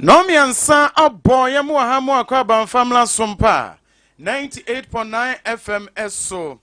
Nnɔnmiɛnsa abɔ yɛn mu wɔ ha mu akɔ abanfamla sompa 98.9 FM so.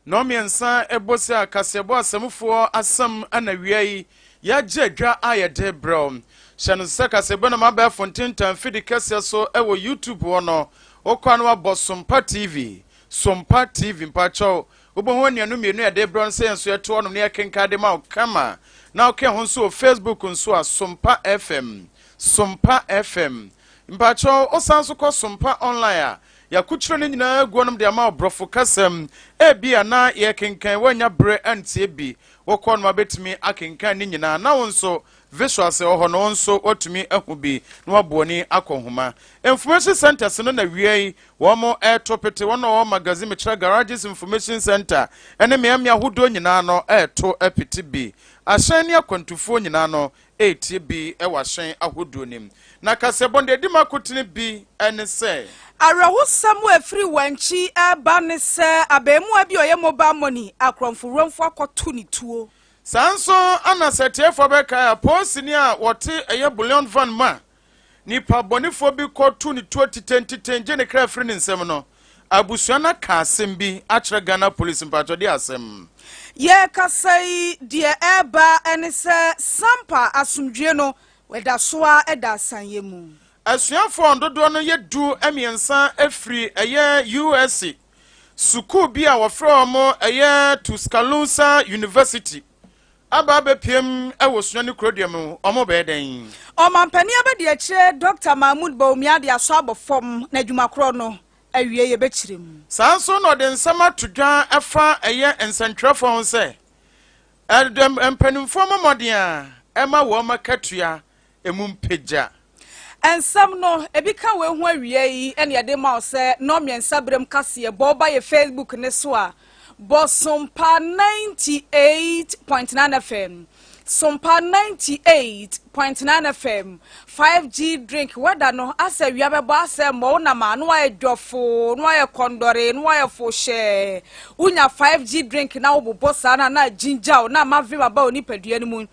Nnɔnmiɛnsa ɛbɔ sɛ akaseɛbɔ asɛmfoɔ asɛm ana wia yi yɛagye adwa a yɛde brɛw. Hyɛ no sɛ kaseɛbɔ nam abɛɛfo ntentan fidi kɛseɛ so ɛwɔ YouTube hɔ no, wokɔ ano abɔ Sompa TV, Sompa TV mpakyɛw. Wobɛhu anuanom mmienu a yɛde brɛ no sɛ yɛn nso yɛto hɔnom na yɛkenka de ma wo kama. Na woka ho nso wɔ Facebook nso a, Sompa FM, Sompa FM. Mpakyɛw, wosan so kɔ Sompa Online a, yɛakokyerɛ no nyinaa agu hɔnom de ama wo borɔfo kasam. Ebia na yɛkenkan woanya berɛ antie bi. Wokɔ no abɛtumi akenkan ne nyinaa na wo nso visuals ɛwɔ hɔ no, wo nso woatumi ahu bi na waboa ani akɔ nhoma. Information centers no na wia yi wɔn ɛreto pete. Wɔn a wɔwɔ magazine, mekyerɛ garages, information center ɛne mmeammea ahodoɔ nyinaa no ɛreto pete bi. Ahyɛn ne akwantufoɔ nyinaa no ɛretie bi ɛwɔ ahyɛn ahodoɔ nim. Na kaseɛbɔ deɛ ɛdi mu akotene bi ɛne sɛ Awerɛhosɛm a ɛfiri Wankyi ɛreba ne sɛ abaamuwa bi a ɔyɛ mobile money akorɔmfo akɔto ne tuo. Saa nso ana sɛ tiefoɔ bɛkae a, polisini a wɔte ɛyɛ bullion van mu a nipa bɔnefoɔ bi kɔto ne tuo titentiten gye ne kra firi ne nsam no, abusua no aka asɛm bi akyerɛ Ghana Police. Mpatwɔde asɛm. Yɛrekasa yi, deɛ ɛreba ne sɛ Sampa asomdwie no wɔda so a ɛda asanyɛ mu. Asuafoɔ dodoɔ no yɛ 13 afiri ɛyɛ US sukuu bi a wɔfrɛ wɔn ɛyɛ Tuscaloosa University aba abɛpiem ɛwɔ sua ne kurodua mu. Wɔn bɛyɛ dɛn? Ɔmampanin abɛdi akyire Dr Mahmood Bawumia de asɔ abɔ fam na adwumakorɔ no awie yɛbɛkyerɛ mu. Saa nso na ɔde nsɛm ato dwa ɛfa ɛyɛ nsɛntwerɛfoɔ ho sɛ ɛdɛm mpanimfoɔ mmɔden a ɛma wɔn akatua emu mpagya. Nsɛm no ebi ka wei ho awie yi, ɛna yɛde ma wo sɛ nnɔmmiɛnsa berɛm kaseɛ bɔ woba yɛ Facebook ne so a, bɔ Sompa 98.9 FM, Sompa 98.9 FM. 5G drink wɛda no asɛ wia bɛbɔ asɛ mmɔ wo nam a na wayɛ dwɔfo na wayɛ kɔndɔre na wayɛ fo hyɛɛ. Wonya 5G drink na wobobɔ saa na ginger wo na ama vim aba wo nipadua no mu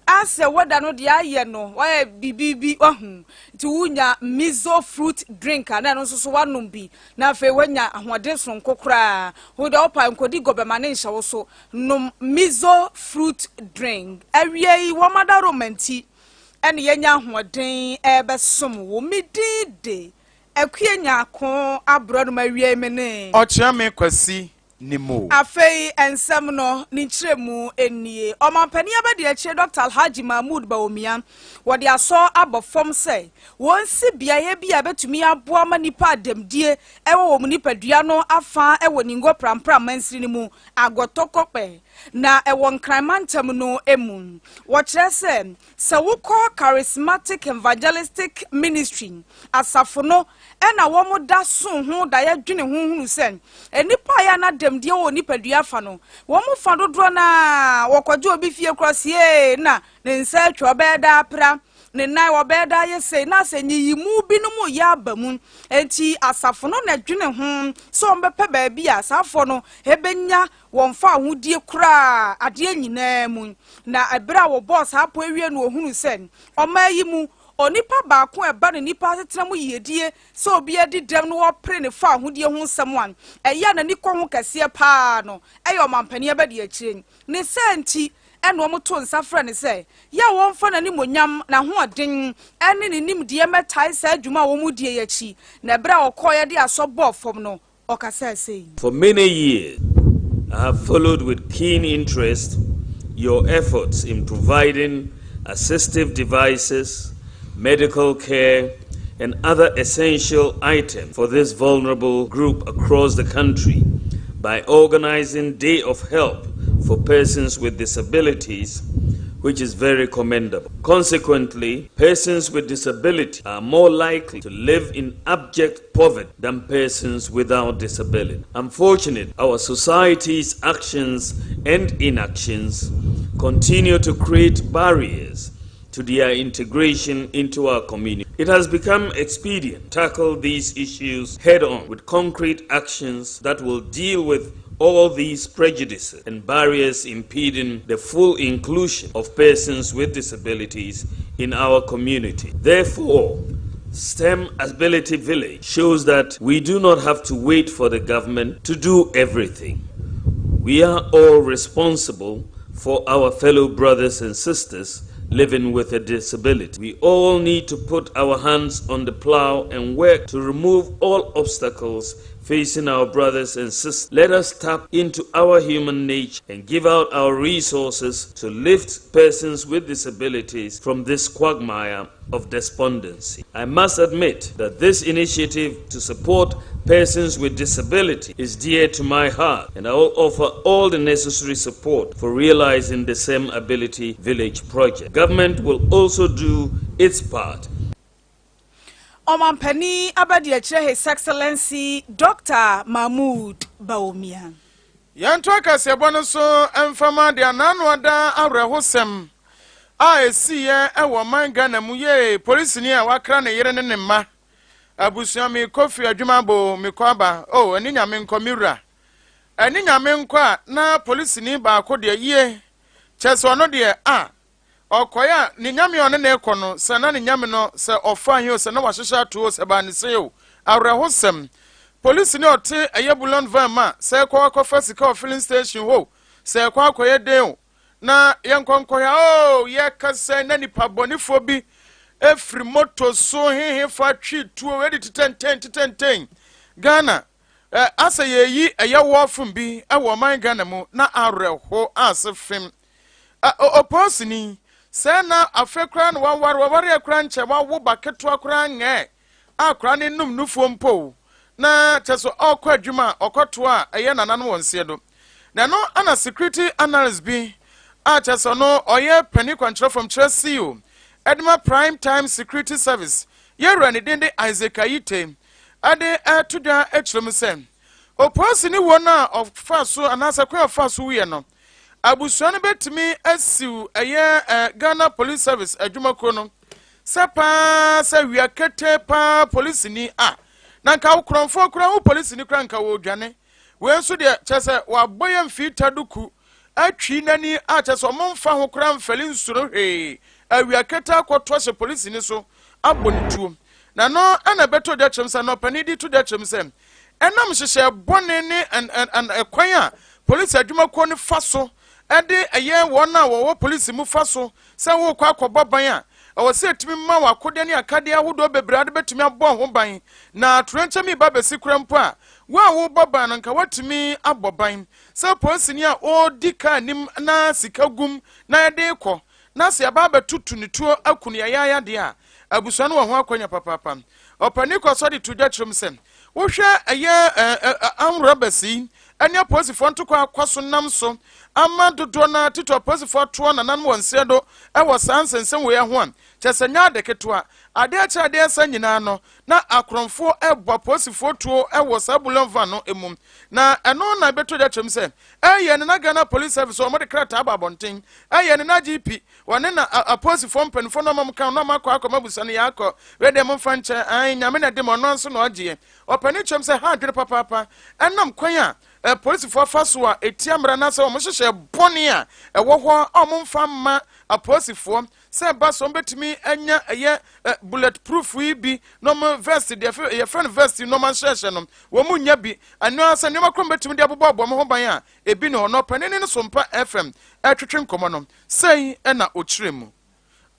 asɛ wɛda no deɛ ayɛ no wayɛ biribi wahu. Nti wonya Mizo fruit drink a, na ɛno nso so wanom bi na afei woanya ahoɔden sononko koraa. Wo deɛ wopa nkɔdi gɔbɛma ne nhyɛ wo so, nom Mizo fruit drink. Awie yi, wɔn adaroma nti ɛne yɛnya ahoɔden ɛbɛsom wo. Me din de Akue Nyaako aborɔ nom. Awie me ne Ɔkyea Kwasi ne mu. Afei nsɛm no ne nkyerɛmu nie. Ɔmampanin abɛdi akyire Dr Alhaji Mahmood Bawumia wɔde asɔ abɔ fam sɛ wɔnsi beaeɛ bi a bɛtumi aboa ma nipa adɛmdie ɛwɔ wɔn nipadua no afa ɛwɔ Ningo Prampram mansiri no mu, Agɔtɔkɔkpɛ na ɛwɔ Nkranma ntam no mu. Wɔkyerɛ sɛ sɛ wokɔ Charismatic Evangelistic Ministry asafo no ɛna wɔn da so ho da yɛdwene ho hunu sɛ nnipa a yɛ anadɛmdeɛ wɔ nipadua fa no, wɔn fa dodoɔ naa wɔkɔgye obi fie korɔ sie na ne nsa atwa, ɔbɛyɛ da apra ne nan, wɔbɛyɛ da ayɛ sei na sɛ nyiyimu binom yɛ aba mu. Nti asafo no na dwene ho sɛ wɔn bɛpɛ baabi a saafoɔ no ebɛnya wɔn fa ahodie koraa adeɛ nyinaa mu. Na ɛberɛ a wɔbɔɔ saa po awie no, ohunu sɛ ɔman yi mu onipa baako a ɛba ne nipa asetena mu yiedie sɛ obi adi dɛm no wɔpere ne fa ahodie ho nsɛm a ɛyɛ a n'ani kɔ ho kɛseɛ paa no ɛyɛ ɔmampanin abɛdi akyire ne sɛ nti ɛna wɔn to nsa frɛ ne sɛ yɛ a wɔmfa n'animonyam, n'ahoɔden ɛne ne nimdeɛ mɛtae saa adwuma a wɔn die akyi. Na ɛberɛ a wɔkɔɔ de asɔ bɔɔ fam no, ɔkasa sei. For many years, I have followed with keen interest your efforts in providing assistive devices, medical care, and other essential items for this vulnerable group across the country by organizing Day of Help for persons with disabilities, which is very commendable. Consequently, persons with disability are more likely to live in abject poverty than persons without disability. Unfortunately, our society's actions and inactions continue to create barriers to their integration into our community. It has become expedient to tackle these issues head on with concrete actions that will deal with all these prejudices and barriers impeding the full inclusion of persons with disabilities in our community. Therefore, STEM Ability Village shows that we do not have to wait for the government to do everything. We are all responsible for our fellow brothers and sisters living with a disability. We all need to put our hands on the plow and work to remove all obstacles facing our brothers and sisters. Let us tap into our human nature and give out our resources to lift persons with disabilities from this quagmire of despondency. I must admit that this initiative to support persons with disability is dear to my heart, and I will offer all the necessary support for realizing the STEM Ability Village project. Government will also do its part. Ɔmampanin abadiakyerɛ, His Excellency Dr Mahmood Bawumia. Yɛnto akaseɛbɔ no so mfama de anaano ada awerɛhosɛm a ɛsiiɛ ɛwɔ ɔman Ghana mu yie. Polisini a wakra ne yere ne ne mma abusua, mekɔ firi adwuma bo, mekɔ aba o, ɛne Nyame nkɔ, me wura, ɛne Nyame nkɔ a na polisini baako deɛ yie kyɛ sɛ ɔno deɛ a ɔkɔɛ a ne Nyame a ɔne ne kɔ no sɛ na ne Nyame no sɛ ɔfa ahe o, sɛ na wahyehyɛ ato o, sɛ baa ne se o. Awerɛhosɛm, polisi ne ɔte ɛyɛ bullion van ma sɛ ɛkɔ akɔfa sika wɔ filling station hɔ, sɛ ɛkɔ akɔyɛ den o, na yɛnkɔ nkɔhwɛ o, yɛkasa na nipa bɔnefoɔ bi efiri moto so hehe fa twi tuo ɛde tetɛntɛn tetɛntɛn. Ghana ɛ asɛ yɛyi ɛyɛ wɔɔfom bi ɛwɔ ɔman Ghana mu na awerɛho ase fem ɔpolisini sɛ na afɛ koraa na waware, waware koraa nkyɛn, wawo ba ketewa koraa ngɛɛ a koraa ne num nufuo mpo na kyɛ sɛ ɔrekɔ adwuma a ɔkɔtoa a ɛyɛ nananom wɔn nseɛ do. Na ɛno ana security analyst bi a kyɛ sɛ no ɔyɛ panin kwankyerɛfam kyerɛ CEO ɛde Prime Time Security Service, yɛwura ne din de Isaac Ayite, ɛde ɛto dwa akyerɛ mu sɛ opolisi ne wɔn a ɔfa so anaasɛ kwan a ɔfa so wuyɛ no, abusua no bɛtumi asiw ɛyɛ Ghana Police Service adwumakuo no sɛ paa sɛ wia kete paa polisini a na nka wo korɔmfoɔ kora wo polisini kora nka wɔredwane. Wei nso deɛ, kyerɛ sɛ wabɔ yɛ mfii duku atwi n'ani a kyerɛ sɛ ɔmo mfa ho kora mfɛle nsuro hwee, awia kete akɔto ahyɛ polisini so abɔ ne tuo. Na no ɛna ɛbɛto dwa kyerɛm sɛ na ɔpanin di to dwa kyerɛm sɛ ɛnam hyehyɛ bɔne ne ɛkwan a polisi adwumakuo no fa so ɛde ɛyɛ wɔn a wɔwɔ polisi mu fa so sɛ wɔrekɔ akɔbɔ ban a ɛwɔ sɛ ɛtumi ma wɔ akodeɛ ne akadeɛ ahodoɔ bebree ade bɛtumi abɔ ho ban na torɛnkyɛm yi ba bɛsi kora mpo a, wo a wobɔ ban no nka woatumi abɔ ban sɛ polisini a ɔredi kaa anim na sika gum na yɛde kɔ na sɛ yɛba abɛtutu ne tuo aku no yɛyɛ ayadeɛ a, abusua no wɔ ho akɔnya papaapa. Ɔpanin kɔ so de to dwa kyerɛm sɛ wohwɛ ɛyɛ armed yi ɛne apolisifoɔ ntokɔ akɔ so nam so ama dodoɔ no tito apolisifoɔ toɔ nananom wɔn nseɛ do ɛwɔ saa nsɛnsɛm wei ho a, kyɛ sɛ nyɛ ade ketewa. Adeɛ kyerɛ adeɛ sɛ nyinaa no na akorɔmfoɔ ɛbɔ apolisifoɔ tuo ɛwɔ saa bullion van no mu, na ɛno na ɛbɛtɔ dwa kyerɛm sɛ ɛyɛ ne na Ghana Police Service wɔn de krataa aba abɔnten, ɛyɛ ne na GP wɔne na apolisifoɔ mpanimfoɔ na ɔmo ka na ɔmo akɔ akɔma busa no yɛ akɔ wɛdeɛ mo mfa nkyɛn ayi Nyame na ɛde mo ɔno nso na ɔgyeɛ. Ɔpanin kyerɛm sɛ ha adwene papaapa ɛnam kwan a apolisifoɔ afa so a etia mmara na sɛ wɔn hyehyɛ bɔne a ɛwɔ hɔ a wɔn mfa mma apolisifoɔ sɛ ɛba so wɔn bɛtumi anya ɛyɛ bullet proof yi bi na wɔn vest deɛ yɛfrɛ no vest na wɔn ahyehyɛ no wɔn mu nya bi ɛno asɛ nneɛma koro bɛtumi de abobɔ abɔ wɔn ho ban a ebi ne hɔ. Na ɔpanin ne Sompa FM ɛtwetwe nkɔmɔ no sɛn ɛna ɔkyerɛ mu,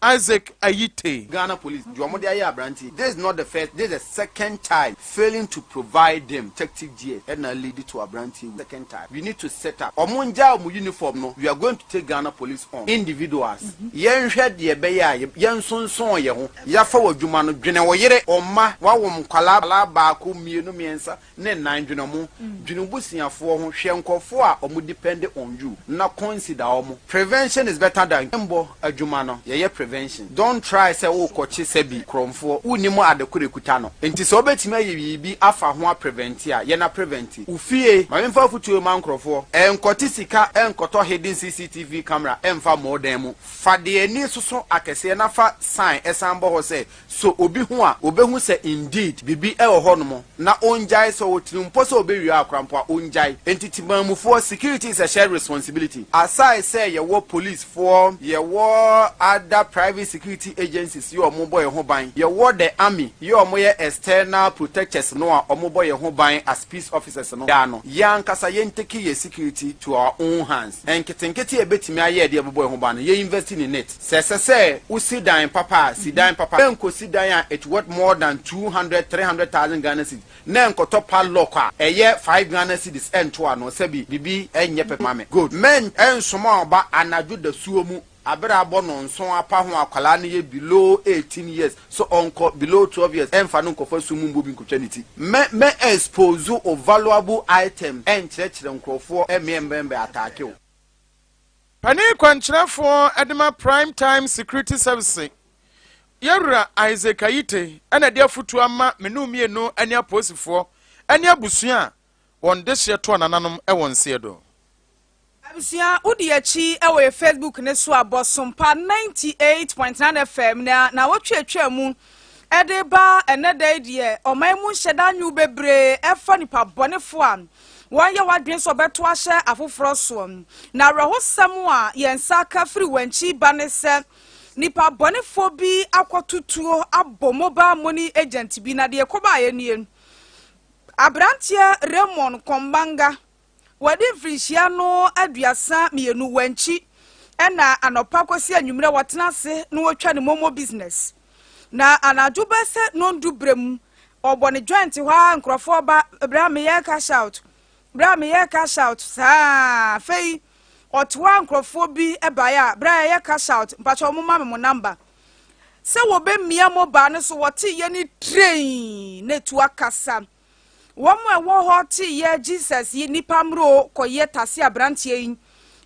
Isaac Ayite. Ghana Police, deɛ ɔmo de ayɛ aberante. This is not the first, this is the second time failing to provide them protective gear ɛna lead to aberante. Second time, we need to set up. Ɔmo ngya ɔmo uniform no, we are going to take Ghana Police on individuals. Yɛnhwɛ deɛ ɛbɛyɛ a yɛn nsonson yɛ ho. Yɛafa wɔ adwuma no, dwene wɔ yere, ɔma wawo nkwalaa baako, mmienu, mmiɛnsa ne nnan, dwene ɔmo. Dwene busuafoɔ ho, hwɛ nkɔfoɔ a ɔmo depend on you na consider ɔmo. Prevention is better than mbɔ adwuma no, yɛyɛ prevention. Don't try sɛ wokɔkye sɛ bi korɔmfoɔ wonnim adekoro ekuta no, nti sɛ wobɛtumi ayɛ biribi afa ho a prevent a, yɛna prevent. Ofie maame mfa afotuo ma nkurɔfoɔ, ɛnkɔte sika, ɛnkɔtɔ hidden CCTV camera, ɛmfa mmɔɔdan mu. Fa deɛ ani soso akɛseɛ na fa sign ɛsan bɔ hɔ sɛ so obi ho a obehu sɛ indeed bibi ɛwɔ hɔnom na ongyae sɛ ɔtiri mpo sɛ obewie akora mpo a ongyae. Nti timanmufoɔ, security is a shared responsibility. Aside sɛ yɛwɔ policefoɔ, yɛwɔ other Private security agencies yɛ ɔmo bɔ yɛn ho ban. Yɛwɔ the army yɛ ɔmo yɛ external protectors no a ɔmo bɔ yɛn ho ban as peace officers no. Daa no, yɛn ankasa yɛn take yɛ security to our own hands. Nketenkete a ebetumi ayɛ ɛde ɛbɛbɔ yɛn ho ban no, yɛn invest in it. Sɛ ɛsɛ sɛ wosi dan papa a, si dan papa. Nkosi dan a it worth more than 200, 300,000 Ghana cedis na nkɔtɔ padlock a ɛyɛ 5 Ghana cedis ɛnto ano. Sɛbi, bibi ɛnyɛ pɛ maame good men. Ɛnsoma ɔba anadwo da suo mu abere abɔ no nson apa ho, akwalaa no yɛ below 18 years so ɔnkɔ below 12 years, ɛnfa no nkɔfa sum mu mbɔ bi nkotwa ne ti. Mɛ expose o valuable item ɛnkyerɛkyerɛ nkurɔfoɔ ɛmɛ mbɛnbɛ attack o. Panin kwankyerɛfoɔ ɛde Prime Time Security Service, yɛwura Isaac Ayite, ɛna de afotu ama menu mmienu ne apolisifoɔ ne abusua a wɔn de hyeɛ to nananom wɔ nseɛ do. Abusua, wodi akyi wɔ yɛ Facebook ne so a, Bɔsompa 98.9 FM. Na wɔtweatwea mu ɛde ba ɛnɛ da yi deɛ, ɔman mu nhyɛda nwu bebree ɛfa nipa bɔnefoɔ a wɔn yɛ wadwene sɛ ɔbɛto ahyɛ afoforɔ soɔ. Na awerɛhosɛm a yɛn nsa aka firi wɔn akyi ba ne sɛ nipa bɔnefoɔ bi akɔtutuo abɔ mobile money agent bi. Na deɛ ɛkɔbaeɛ nie: aberanteɛ Raymond Kɔmbanga, wɔde mfirinhyia no 32, wɔn ɛna anɔpa kɔsi anwummerɛ wɔtena ase na wɔtwa ne momo business. Na anadwo bɛsɛ nondu berɛ mu, ɔbɔ ne joint hɔ a, nkurɔfoɔ ba, "Bra, meyɛ cash out, bra, meyɛ cash out." Saa afei ɔte hɔ a, nkurɔfoɔ bi baeɛ a, "Bra, yɛyɛ cash out, mpakyɛ ɔmo ma me mo number." Sɛ wɔbɛmia mobile no so, wɔte yɛ ne train na etu akasa. Wɔn a ɛwɔ hɔ te yɛ Jesus yi nipa mmuro kɔyɛ tase aberanteɛ yi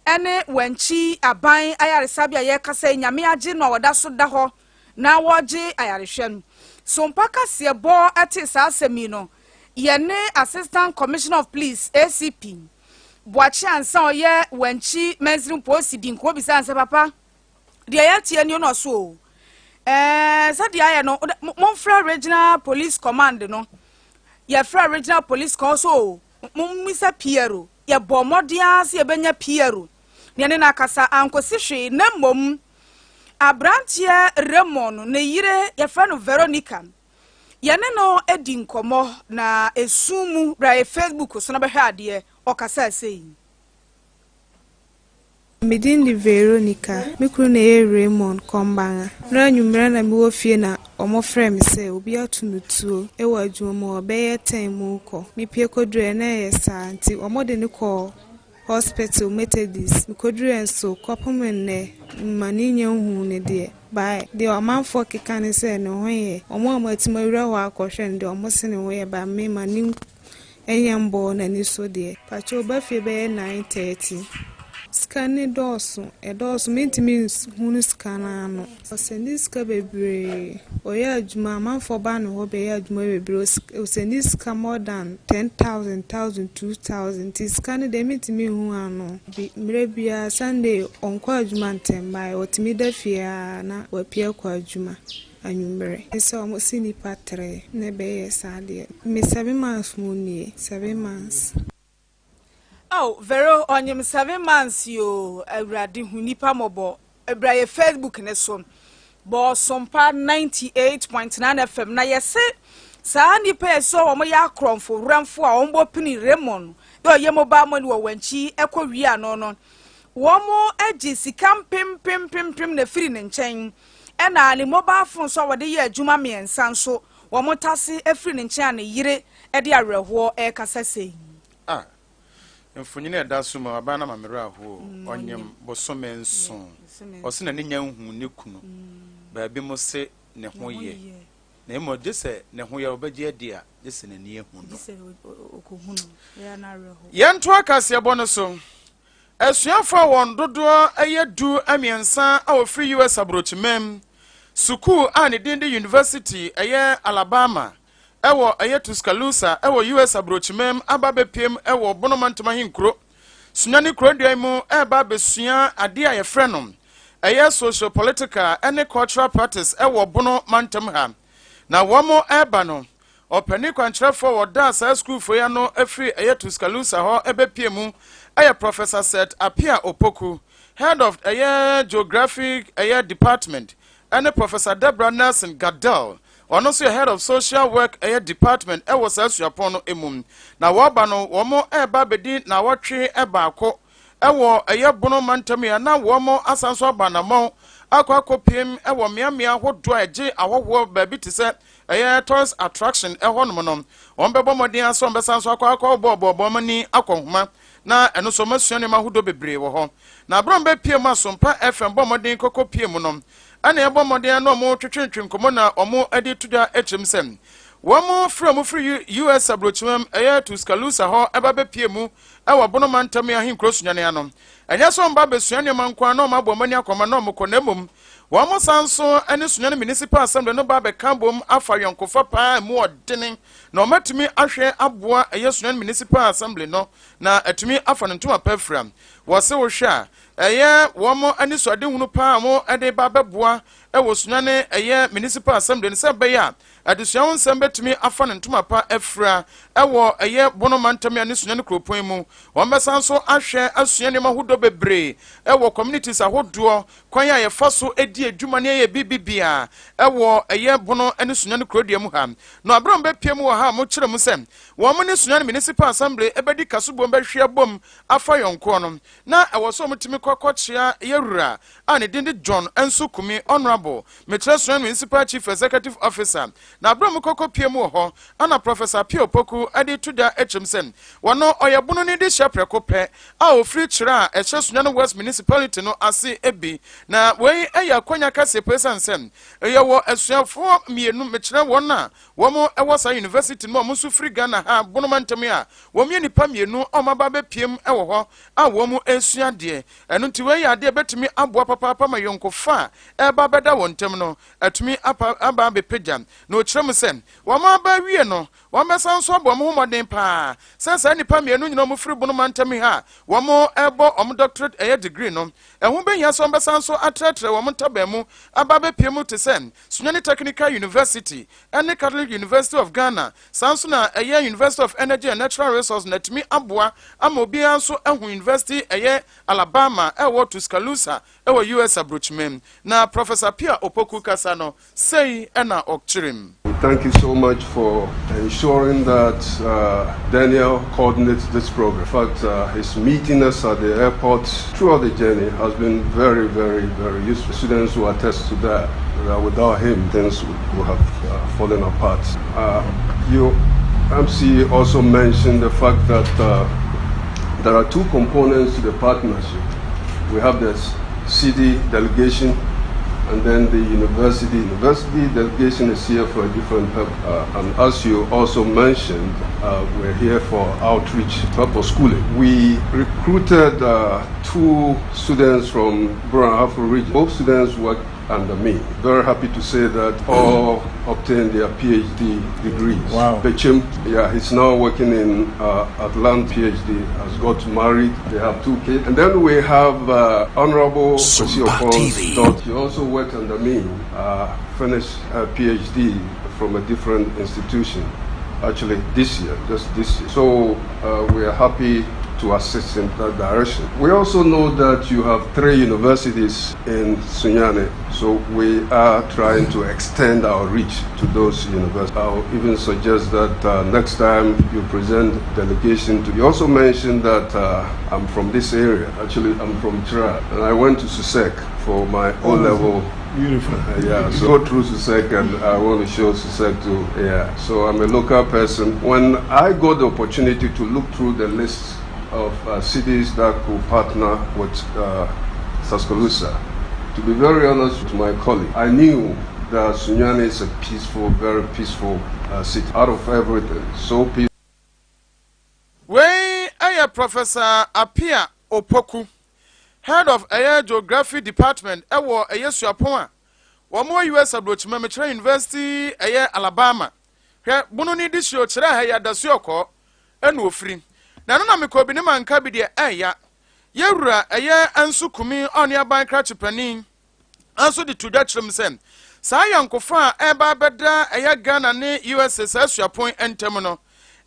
ɛne wɔnkyi aban ayaresabea. Yɛkasa yi, Nyame agye no a wɔda so da hɔ na wɔgye ayarehwɛ no. Sompa kaseɛbɔ ɛte saa asɛm yi no, yɛne Assistant Commissioner of Police, ACP Boakye Ansa, ɔyɛ Wankyi mansini polisi, di nkɔmɔ bisa sɛ, "Papa, deɛ yɛteɛ ni?" No so o, sɛdeɛ ayɛ no, momfrɛ Regional Police Command no. Yɛfrɛ Regional Police Command so o, mommisa PRO. Yɛbɔ mmɔden ara sɛ yɛbɛnya PRO nea ne n'akasa ankosi hwee. Na mmom aberanteɛ Raymond ne yere, yɛfrɛ no Veronica, yɛne no di nkɔmmɔ na esu mu bra yɛ Facebook so na bɛhwɛ adeɛ. Ɔkasa ase. Me din de Veronica. Me kunu na ɛyɛ Raymond Kɔmbanga. Na anwummerɛ na mewɔ fie na ɔmofrɛ me sɛ obi ato no tuo wɔ adwuma mu a ɔbɛyɛ 10 mu kɔ. Mepie kɔdurɛ na ɛyɛ saa nti ɔmode no kɔɔ hospital Methodist. Mekɔdurɛ nso, kɔpem nnɛ ma ne nya nhuu ne deɛ. Bae deɛ ɔmanfoɔ keka ne sɛ ne ho yɛ. Ɔmo a ɔmo awura hɔ akɔhwɛ no deɛ, ɔmo se ne ho yɛ, ba me ma ne ɛnyɛ mbɔɔ n'ani so deɛ. Pakyɛ, ɔba fie bɛyɛ 9:30. Sika ne dɔɔso, ɛdɔɔso, mentumi nhunu sika no ano. Ɔsend sika bebree. Ɔyɛ adwuma, amanfoɔ ba ne hɔ bɛyɛ adwuma bebree. Ɔsend sika more than 10,000, 1,000, 2,000, nti sika no deɛ mentumi nhu ano. Bi mmerɛ biara Sunday ɔnkɔ adwuma ntɛm, bae ɔtumi da fie a na wapue akɔ adwuma anwummerɛ. Sɛ ɔmo si nipa tere na ɛbɛyɛ saa deɛ. Me 7 months mu nie, 7 months. Oh, Vero, ɔnyim 7 months yo. Awurade hu nipa mmɔbɔ. Ebra yɛ Facebook ne so, Bɔsompa 98.9 FM. Na yɛse saa nipa yɛ so wɔn yɛ akorɔmfo wurɛmfo a wɔn bɔ pini Raymond yɛ ɔyɛ mobile money wɔ wɔn akyi ɛkɔ wie ano no, wɔn agye sika mpempempempem na efiri ne nkyɛn, ɛna ne mobile phone so a wɔde yɛ adwuma mmiɛnsa nso wɔn tase efiri ne nkyɛn, a ne yere ɛde awerɛhoɔ ɛrekasa sei. Ah, mfonyin a ɛda so mu aban na mamerɛ aho. Ɔnyem bosome 7, ɔse na ne nya nhu ne kunu. Baabi mo se ne ho yɛ, na mmom gye sɛ ne ho yɛ ɔbɛgye adi a, gye sɛ n'ani ahu no. Yɛnto akaseɛbɔ no so. Asuafoɔ a wɔn dodoɔ yɛ 13 a wɔfiri US aburokyimam sukuu a ne din de University ɛyɛ Alabama ɛwɔ ɛyɛ Tuscaloosa ɛwɔ US aburokyimam aba bɛpiem ɛwɔ Bonoma ntoma ahenkuro Sunyani kurodua mu ɛreba abɛsua adeɛ a yɛfrɛ no ɛyɛ social, political ɛne cultural practice ɛwɔ Bono mantam ha. Na wɔn ɛreba no, ɔpanin kwankyerɛfoɔ wɔda saa sukuufoɔ yi ano afiri ɛyɛ Tuscaloosa hɔ ɛbɛpie mu ɛyɛ Professor Seth Apia Opoku, head of ɛyɛ geographic ɛyɛ department. ne Professor Deborah Nelson Gardell, ɔno nso yɛ Head of Social Work ɛyɛ Department ɛwɔ saa suapɔn no mu. Na wɔreba no, wɔn reba abɛdi naawɔtwe baako ɛwɔ ɛyɛ Bono mantam yi a na wɔn asan nso aba anammɔn akɔ akɔpiem ɛwɔ mmeammea ahodoɔ a ɛgye ahɔhoɔ baabi te sɛ ɛyɛ tourist attraction ɛhɔnom no. Wɔn bɛbɔ mmɔden asɛ wɔn bɛsan nso akɔ akɔ bɔɔbɔɔ wɔn ani akɔ nhoma na ɛno nso wɔn asua nneɛma ahodoɔ bebree wɔ hɔ. Na abere wɔn bɛpie mu Asompa FM bɔ mmɔden kɔkɔ pie mu no, ɛna ɛbɔ mmɔden na wɔn twetwetwe nkɔmmɔ na wɔn de to dwa akyerɛm sɛ wɔn firi wɔn firi US aburokyimam ɛyɛ Tuscaloosa hɔ ɛba bɛpie mu ɛwɔ Bono mantam ahenkuro Sunyani ano. Ɛnyɛ sɛ wɔn ba bɛsua nneɛma nko ara na wɔn abɔ wɔn ani akɔma na wɔn kɔ, na mmom wɔn san nso ne Sunyani Municipal Assembly no ba bɛka bom afa yɔnkofa paa mu ɔdene na wɔn atumi ahwɛ aboa ɛyɛ Sunyani Municipal Assembly no na atumi afa no ntoma pa afira. Wɔse wohwɛ a, ɛyɛ wɔn anisoadehunu paa a wɔde ba bɛboa wɔ Sunyani ɛyɛ Municipal Assembly no sɛ ɛbɛyɛ a adesua ho nsɛm bɛtumi afa no ntoma pa afira wɔ ɛyɛ Bono mantam ne Sunyani kuropɔn mu. Wɔn bɛsan nso ahwɛ asua nneɛma ahodoɔ bebree wɔ communities ahodoɔ, kwan a yɛfa so di adwuma ne ɛyɛ biribi wɔ ɛyɛ Bono ne Sunyani kurodua mu ha. Na abere a wɔbɛpie mu wɔ ha a wɔkyerɛ mu sɛ wɔn ne Sunyani Municipal Assembly bɛdi kasobom bɛhwe abom afa yɔnkoɔ no, na ɛwɔ sɛ wɔtumi kɔ kɔkyea yɛwura a ne din de John Nso Kumi, Honourable, mekyerɛ Sunyani Municipal Chief Executive Officer. Na abere a wɔkɔ kɔpie mu wɔ hɔ, ana Professor Appiah Opoku de to dwa kyerɛm sɛ wɔno ɔyɛ Bono ne de hyɛ prɛko pɛ a ofiri kyerɛ a ɛhyɛ Sunyani West Municipality no ase bi. Na wei yɛ akwanya kɛseɛ paa esiane sɛ yɛwɔ asuafoɔ mmienu, mekyerɛ wɔn a wɔn wɔ saa university no mu a wɔn nso firi Ghana ha Bono mantam yi a wɔn yɛ nnipa mmienu a wɔn aba abɛpiem wɔ hɔ a wɔn resua adeɛ. Ɛno nti wei yɛ adeɛ a ɛbɛtumi aboa papaapa ma yɔnkofa a ɛreba abɛda wɔn ntam no atumi apa aba abɛpagya. Na ɔkyerɛ mu sɛ wɔn aba awie no, wɔbɛsan nso abɔ wɔn ho mmɔden paa sɛ saa nnipa mmienu nyinaa a wɔfiri Bono mantam yi ha a wɔrebɔ wɔn doctorate ɛyɛ degree no, ɛho bɛhia sɛ wɔbɛsan nso atrɛtrɛ wɔn ntaban mu aba abɛpie mu te sɛ Sunyani Technical University ne Catholic University of Ghana, saa nso na ɛyɛ University of Energy and Natural Resources na atumi aboa ama obiara nso ahu University ɛyɛ Alabama ɛwɔ Tuscaloosa ɛwɔ US aburokyima. Na Professor Appiah Opoku kasa no, sei ɛna ɔkyerɛ. We thank you so much for ensuring that Daniel coordinates this program. In fact, his meeting us at the airport throughout the journey has been very, very, very useful. Students will attest to that, that without him, things would have fallen apart. You, MC, also mentioned the fact that there are two components to the partnership. We have the city delegation and then the university. University delegation is here for a different purpose. And as you also mentioned, we're here for outreach purpose schooling. We recruited two students from Brong Ahafo region. Both students work under me. Very happy to say that all obtained their PhD degrees. Wow. Bechim, yeah, he's now working in Atlanta. PhD, has got married. They have two kids. And then we have Honorable Sumpa TV. Daughter. She also worked under me, finished her PhD from a different institution, actually this year, just this year. So we are happy to assist in that direction. We also know that you have 3 universities in Sunyani, so we are trying to extend our reach to those universities. I'll even suggest that next time you present delegation to... You also mentioned that I'm from this area. Actually, I'm from Chira, and I went to SUSEC for my O-level. Beautiful. Yeah, so go through SUSEC, and I want to show SUSEC too. Yeah, so I'm a local person. When I got the opportunity to look through the list of cities that could partner with Tuscaloosa, to be very honest with my colleague, I knew that Sunyani is a peaceful, very peaceful city. Out of everything, so peaceful. Wei ɛyɛ Professor Appiah Opoku, head of ɛyɛ Geography Department ɛwɔ ɛyɛ suapɔn a wɔn wɔ US aburokyima, mekyerɛ University ɛyɛ Alabama. Hwɛ, Bono ne di hyia ɔkyerɛ ha yi adasuo kɔɔ ɛna ofiri. Na ɛno na mekɔ bi ne manka bi deɛ ɛɛya. Yɛwura ɛyɛ Nso Kumi ɔne aban krakye panin nso de to dwa kyerɛ mu sɛ saa yɔnkofa a ɛba abɛda ɛyɛ Ghana ne USA saa suapɔn ntam no,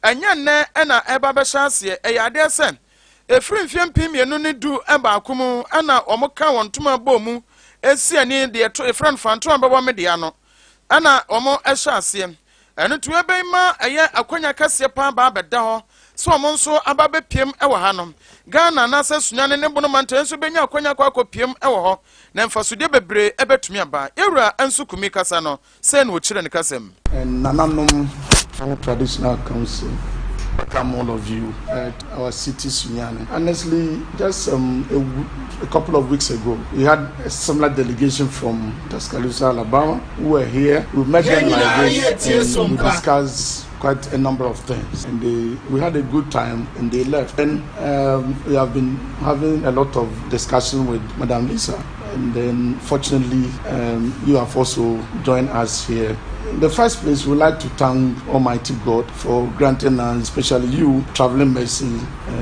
ɛnyɛ nnɛ ɛna ɛba bɛhyɛ aseɛ. Ɛyɛ adeɛ sɛ ɛfiri mfeɛ 2011 mu ɛna wɔn ka wɔn ntoma bɔ mu. Esi ani deɛ to efrɛ no fanto a bɛbɔ me dea no ɛna wɔn ɛhyɛ aseɛ. Ɛno nti ɛbɛn ma ɛyɛ akwanya kɛseɛ paa ba abɛda hɔ sɛ wɔn nso aba bɛpiem wɔ ha no. Ghana anaasɛ Sunyani ne Bono mantam nso bɛnya akwanya akɔ akɔpiem wɔ hɔ na mfasodeɛ bebree ɛbɛtumi aba. Yɛwura nso kumi kasa no sɛ na ɔkyerɛ ne kasam. And Nananom Traditional Council, welcome all of you at our city, Sunyani. Honestly, just a couple of weeks ago, we had a similar delegation from Tuscaloosa, Alabama, who were here. We met them like this and we discussed quite a number of things. And we had a good time and they left. And we have been having a lot of discussion with Madam Lisa. And then, fortunately, you have also joined us here. In the first place, we'd like to thank Almighty God for granting us, especially you, traveling mercy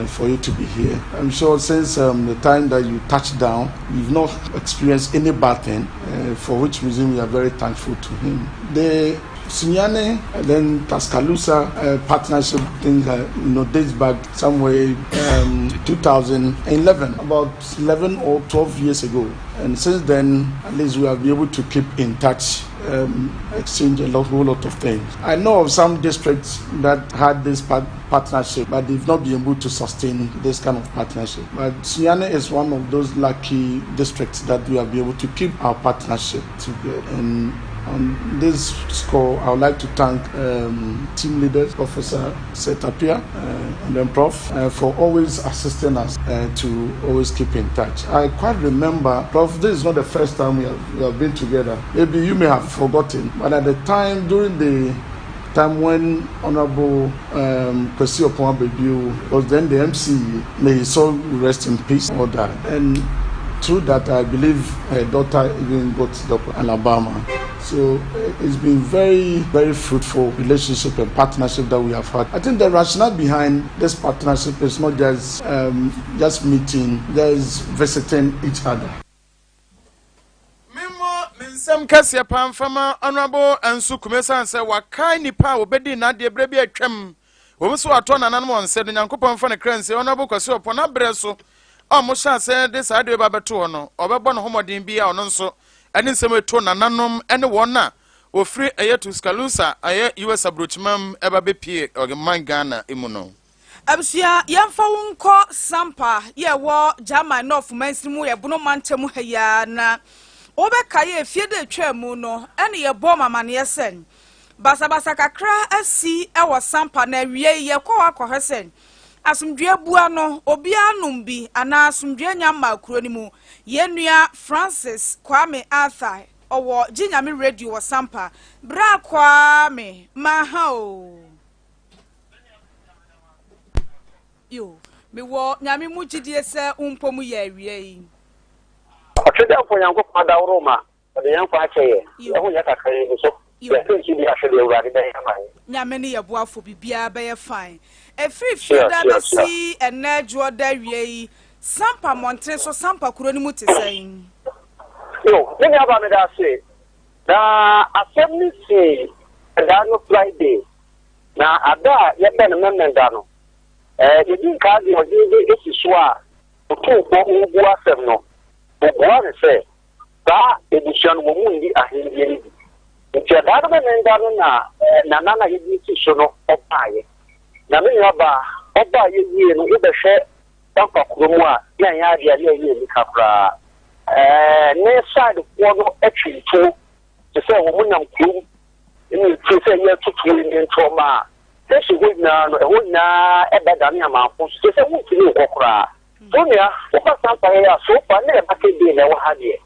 for you to be here. I'm sure since the time that you touched down, you've not experienced any bad thing, for which reason we are very thankful to Him. The Sunyani and then Tuscaloosa partnership thing dates back somewhere 2011, about 11 or 12 years ago. And since then, at least we have been able to keep in touch, exchange a whole lot of things. I know of some districts that had this partnership, but they've not been able to sustain this kind of partnership. But Sunyani is one of those lucky districts that we have been able to keep our partnership together. And on this score, I would like to thank team leaders, Professor Setapia and then Prof, for always assisting us to always keep in touch. I quite remember, Prof, this is not the first time we have been together. Maybe you may have forgotten, but at the time, during the time when Honorable Kwesi Oppong Ababio was then the MCE, may his soul rest in peace, all that. And through that, I believe her daughter even got to Alabama. So it's been very, very fruitful relationship and partnership that we have had. I think the rationale behind this partnership is not just meeting, there's visiting each other. Memmɔ me nsɛm kɛseɛ paa mfama Honorable nso kume sane sɛ wakae nipa a wɔbɛdi n'adeɛ berɛ bi atwam wɔn nso watɔ nananom wɔn nsɛ no. Nyankopɔn mfa ne kra nsie. Honorable Kwasi Ɔpɔ n'abrɛ so a ɔmo hyɛ asɛ de saa adeɛ ba bɛto hɔ no, ɔbɛbɔ ne ho mmɔden bi a ɔno nso ɛne nsɛm eto nananom ɛne wɔn a wɔfiri ɛyɛ Tuscaloosa, ɛyɛ US aburokyimam, ɛba bɛpie ɔman Ghana mu no. Abusua, yɛmfa wo nkɔ Sampa yɛwɔ German North mansini mu, yɛbono mantam ha yi ara. Na wobɛka yɛ efie de atwa mu no, ɛne yɛbɔ mamaneɛ sɛ basabasa kakra asi ɛwɔ Sampa. Na awie yi yɛkɔ hɔ akɔhwɛ sɛ asomdwoe bua no obiara nom bi anaa asomdwoe nya mma kuro no mu. Yɛn nua Francis Kwame Arthur ɔwɔ Gye Nyame Radio wɔ Sampa. Bra Kwame, maha o yo, mewɔ Nyame mu gyidie sɛ wo mpo mu yɛ awie yi. Ɔtwedɛmfo Nyankopɔn adaworo ma ɔde yɛn nkwa akyɛ yɛ. Ɛho nyɛ kakra yi so. Yɛsɛ nso bi ahwɛ deɛ Awurade bɛyɛ ama yɛn. Nyame ne yɛboafo, biribiara bɛyɛ fine. Ɛfiri fie da bɛsi ɛnɛ dwoɔ da awie yi, Sampa mmɔnten so, Sampa kuro no mu te sɛn? Yo, me nua ba, meda ase. Na asɛm no si ɛda no Friday na ada a yɛbɛ no Memenda no, yɛdi nkaa deɛ ɔhene bi esi so a Otumfoɔ ɔrebu asɛm no, obua ne sɛ saa ebusua no wɔn mu nni ahenni no bi. Nti ɛda no Memenda no na nana na yɛde si so no ɔbaeɛ. Na me nua ba, ɔbaeɛ wie no, wobɛhwɛ Sampa kuro mu a na ɛnyɛ adeɛ a na ɛyɛ anika koraa. Ne sidefoɔ no atwi ntuo te sɛ wɔn nam kurom ne etuo sɛ yɛtoto ne ntɔma a station hɔ nyinaa no, ɛhɔ nyinaa ɛbɛdane amanfo so kyerɛ sɛ wontumi nkɔ koraa. So nua, woba Sampa yɛ a, so far na ɛba sɛ na ɛwɔ ha deɛ,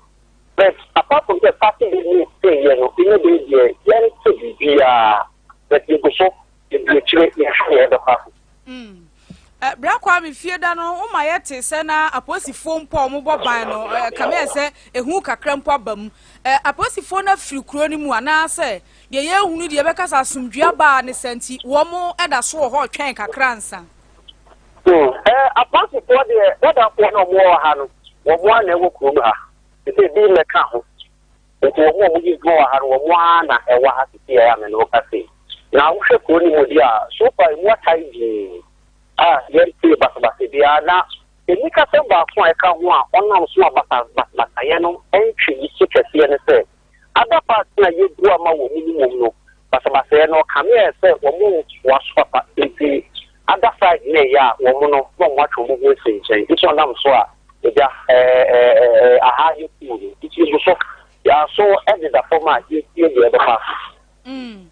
but apart from sɛ Saturday ne sɛyɛ no, ɛnyɛ de deɛ yɛnte biribiara, but yɛgu so yɛdi akyire, yɛhwɛ deɛ ɛbɛkɔ akɔ. Bra Kwame, fie da no woma yɛte sɛ na apolisifoɔ mpo a wɔbɔ ban no kame yɛ sɛ ehu kakra mpo aba mu. Apolisifoɔ no afiri kuro no mu anaasɛ deɛ yɛhunu deɛ yɛbɛka sɛ asomdua baa ne sɛ nti wɔn da so wɔ hɔ twɛn kakra nsa? Apolisifoɔ deɛ, dadafoɔ no a wɔwɔ ha no, wɔn a na ɛwɔ kurom ha te sɛ ebi mmɛka ho, nti wɔn a wɔyɛ adwuma wɔ ha no, wɔn a na ɛwɔ ha sisi yɛ a me ne wɔka sei. Na wohwɛ kuro no mu deɛ a, so far emu atae dii a yɛnte basabasa biara na. Anikasɛm baako a ɛka ho a ɔnam so ma basabasayɛ no ntwe yi so kɛseɛ ne sɛ, other parts no a yɛbu ama wɔn no mmom no, basabasayɛ no ɔkame ayɛ sɛ wɔn ntoa so papa nti other side no ɛyɛ a wɔn no na wɔn atwe wɔn ho afiri nkyɛn nti ɔnam so a agya ɛɛ aha yɛ cool no nti yɛgu so yɛn aso deda fam a yɛtie deɛ ɛbɛba so. Mm.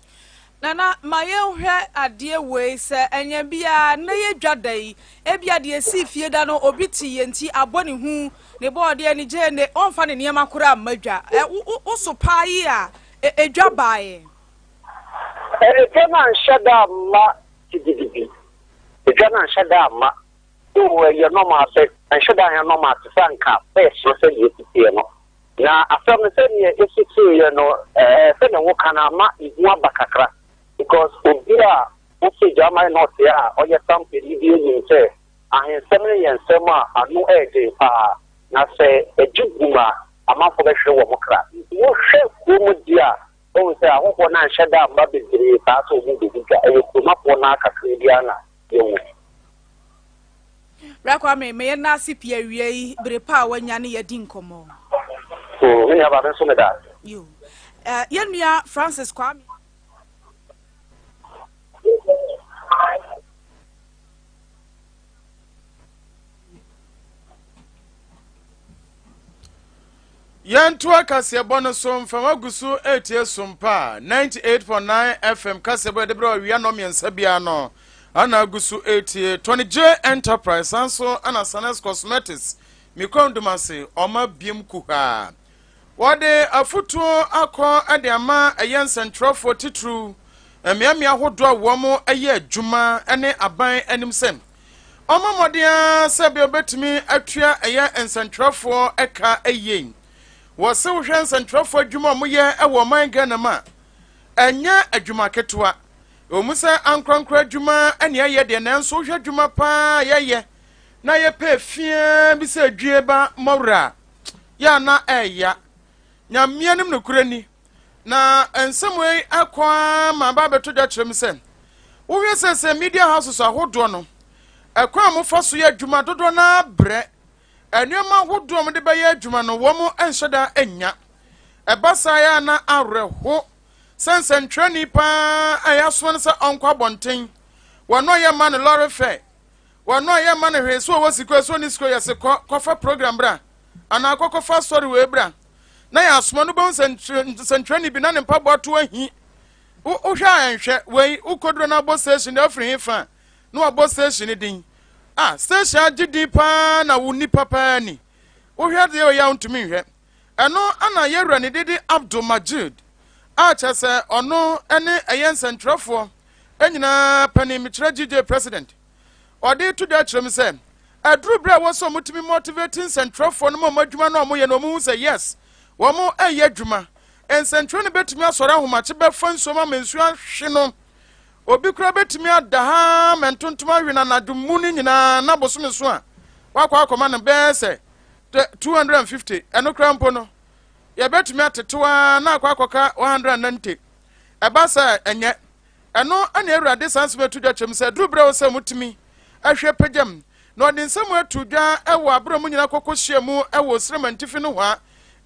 Nana, ma yɛnhwɛ adeɛ wei, sɛ ɛnyɛ biara nnɛ yɛ dwa da yi, ebia deɛ ɛsii fie da no obi te yɛn nti abɔ ne hu, ne bɔɔdeɛ, ne gyeene, ɔmfa ne nneɛma koraa mma dwa. Ɛ, wo, wo, wo so paa yi a, ɛ, edwa baeɛ? Ɛ, edwa no anhyɛ da amma gidigidi. Edwa no anhyɛ da amma. Though ɛyɛ normal sɛ, ɛnhyɛ da anyɛ normal te sɛ anka first no sɛdeɛ ɛsi teɛ no. Na asɛm no sɛdeɛ ɛsisiiɛ no ɛɛ sɛdeɛ woka no ama ehu aba kakra because obi a wofi Germany North a ɔyɛ sampani bi nim sɛ ahensɛm no yɛ nsɛm a ano ɛyɛ den paa na sɛ ɛgye gum a amanfoɔ bɛhwere wɔn kra. Nti wohwɛ kurom deɛ a wohu sɛ ahɔhoɔ no anhyɛ da amma bebree saa sɛ wɔn bɛdi dwa. Ɛyɛ kuromafoɔ no ara kakra bi ara na yɛwɔ mu. Bra Kwame, me yɛ nase pii awia yi, bere pa a wanya ne yɛadi nkɔmmɔ. Oh, me nua ba, me nso meda ase. Yo. Eh, yɛn nua Francis Kwame. Yɛntoa kaseɛbɔ no so mframa gu so retie Sompa 98.9 FM kaseɛbɔ yɛde berɛ awia nnɔ mmiɛnsa biara no ana agu so retie Tony J Enterprise san so ana Sanes Cosmetics Mikrom Dumase ɔma biem kuhaa Wɔde afotuo akɔ de ama ɛyɛ nsɛntwerɛfoɔ titiriw mmeammea ahodoɔ a wɔyɛ adwuma ne aban anim sɛ ɔmmɔ mmɔden ara sɛ bia ɔbɛtumi atua ɛyɛ nsɛntwerɛfoɔ ka yie. Wɔse wohwɛ nsɛntwerɛfoɔ adwuma a wɔyɛ wɔ ɔman Ghana mu a, ɛnyɛ adwuma ketewa. Ɛwɔ mu sɛ ankorankora adwuma ne ɛyɛ deɛ, nanso wohwɛ adwuma paa yɛyɛ na yɛpɛ fiaa bi sɛ dwie ba mmɔwerɛ a, yɛ a na ɛɛya. Nyame anim nokorɛ ni. Na nsɛm wei ɛkɔ ara ma aba abɛto dwa kyerɛ mu sɛ, wohwɛ sɛ sɛ media houses ahodoɔ no, ɛkwan a wɔfa so yɛ adwuma dodoɔ no ara brɛ. Nneɛma ahodoɔ a wɔde bɛyɛ adwuma no, wɔn nhyɛ da nnya. Ɛba saa yɛ a na awerɛho sɛ nsɛntwerɛni paa a yɛasoma no sɛ ɔnkɔ abɔnten, wɔn a yɛmma no lɔre fɛ, Wɔn a yɛmma no hwee, sɛ ɔwɔ sika o, sɛ ɔnni sika o, yɛse kɔ kɔfa program bra, anaa kɔ kɔfa asɔre wei bra, na yɛasoma no, wobɛhu sɛ nsɛntwerɛni bi na ne mpaboa to ahi. Wohwɛ a ɛnhwɛ, wei wokɔduro no abɔ station deɛ wofiri he fa na wabɔ station no din. Ah, station agye din paa na wo nipa paa ni. Wohwɛ deɛ ɔyɛ a wontumi nhwɛ. Ɛno ana yɛwura ne dede Abdul Majid a kyerɛ sɛ ɔno ne ɛyɛ nsɛntwerɛfoɔ nyinaa panin, mekyerɛ GJ president. Ɔde to dwa kyerɛ mu sɛ, aduru bere a ɛwɔ sɛ wɔtumi motivate nsɛntwerɛfoɔ no ma wɔn adwuma no a wɔyɛ no wɔn hu sɛ yes, wɔn reyɛ adwuma. Nsɛntwerɛ no bɛtumi asɔre ahomakye bɛfa nsuo ma nsuo ahwe no. Obi koraa bɛtumi ada ha ma ntontom ahwe no anadwo mu no nyinaa na bosome so a wakɔ akɔma no bɛyɛ sɛ 250 ɛno koraa mpo no yɛbɛtumi atetew ara na akɔ akɔka 190 ɛba sɛ ɛnyɛ Ɛno ne Awurade san so bɛto dwa kyerɛ mu sɛ, aduru berɛ wɔ sɛ motumi hwɛ pagya mu. Na ɔde nsɛm ato dwa wɔ aberɛ a wɔn nyinaa kɔkɔ hyia mu wɔ Osirem Antifi nohoa,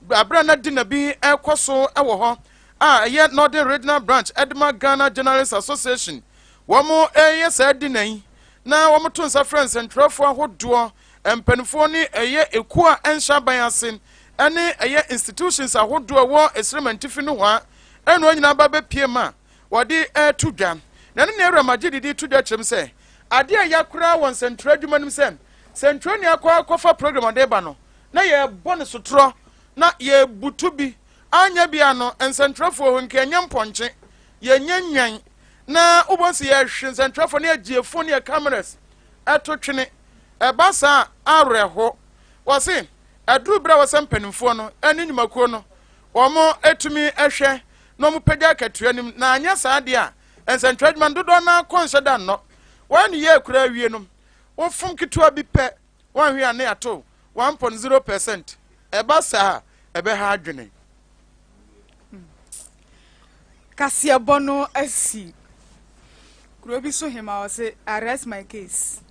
aberɛ a na dinner bi rekɔ so wɔ hɔ a ɛyɛ Northern Regional Branch de ma Ghana Journalists Association. Wɔn reyɛ saa dinner yi na wɔto nsa frɛ nsɛntwerɛfoɔ ahodoɔ, mpanimfoɔ ne ɛyɛ ekuo a ɛnhyɛ aban ase ne ɛyɛ institutions ahodoɔ ɛwɔ Osirem Antifi nohoa ɛna wɔn nyinaa ba bɛpie ma wɔde reto dwa. Na ɛno na Awuram Agyedi de to dwa kyerɛ mu sɛ, ade a ɛya koraa wɔ nsɛntwerɛ adwuma no mu sɛ, sɛntwerɛni akɔ akɔfa program a ɔde reba no, na yɛrebɔ no sotorɔ, na yɛrebutu bi. Anyɛ bi a no, nsɛntwerɛfoɔ hɔ nka yɛnyɛ mpɔnkye, yɛnyɛ nnwan, na wobɛhu sɛ yɛhwe nsɛntwerɛfoɔ na yɛgye phone ne yɛ cameras to twene. Ɛba saa a, awerɛho. Wɔse, aduru berɛ a ɛwɔ sɛ mpanimfoɔ no ne nnwumakuo no, wɔtumi hwɛ na wɔpagya akatua no mu, na anyɛ saa deɛ a, nsɛntwerɛ adwuma no dodoɔ no ara kɔ nhyɛ da nnɔ. Wɔayɛ no yie koraa awie no, wofom ketewa bi pɛ, woanhwɛ a na yɛato 1.0 percent. Ɛba saa a, ɛbɛha adwene. Kaseɛbɔ no asi. Kuro bi so hema ɔse arrest my case.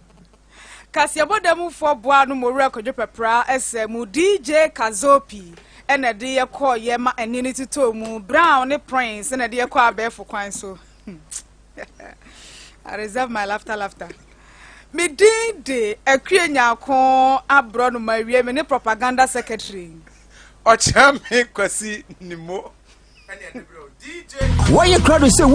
Kaseɛbɔ da mufoɔ boa no ma Owura Kwadwo Pɛpra sɛ mu DJ Kazopi na ɛde yɛ kɔɔ yɛ ma ɛne no totɔɔ mu. Brown ne Prince na ɛde yɛ kɔɔ abɛɛfo kwan so. I reserve my laughter laughter. Me din de Akue Nyarko Aborɔnoma awie me ne propaganda secretary. Ɔkyerɛme Kwasi Nimo. Wɔyɛ krado sɛ wo.